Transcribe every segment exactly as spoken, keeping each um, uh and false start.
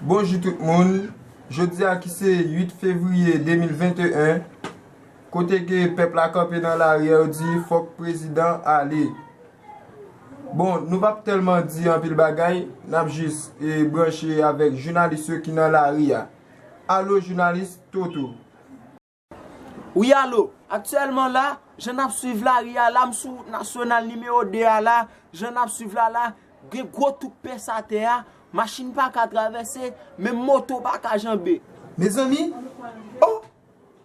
Bonjou tout moun. Jodi a ki se uit fevriye de mil venteyen, kote ke pèp la kanpe nan lari a, yo di fòk prezidan ale. Bon, nou p ap tèlman di anpil bagay, n ap jis e branche avèk jounalis yo ki nan lari a. Alo, jounalis Toto. Wi, alo. Aktyèlman la, jan n ap swiv lari a la, m sou wout nasyonal nimewo de a la, jan n ap swiv la la, gen gwo twoup pès atè a, machin pa ka travèse, menm moto pa ka janbe. Mezanmi, oh!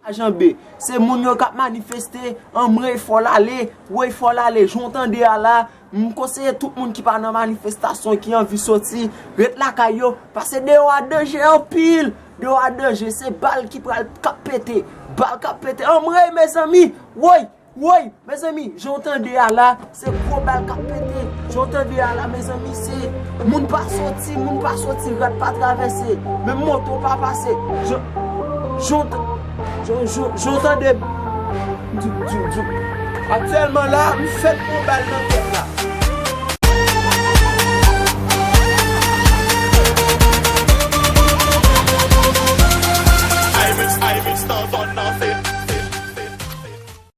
Pa janbe. Se moun yo k ap manifeste, anmwey fò l ale, woy fò l ale, jan w tande a la, m konseye tout moun ki pa nan manifestasyon, ki anvi soti, ret lakay yo, paske deyò a danje anpil. Deyò a danje, se bal ki pral k ap pete. Bal k ap pete. Anmwey, mezanmi! Woy! Woy! Mezanmi, jan w tande a la, se gwo bal k ap pete. Jan w tande a la, mezanmi, se moun pa soti, moun pa soti, rat pa travèse, menm moto pa pase. Jan, jan w t-, jan, jan, jan w tande, djoup, djoup, djoup. Aktyèlman la, m fèk pran bal nan tèt la.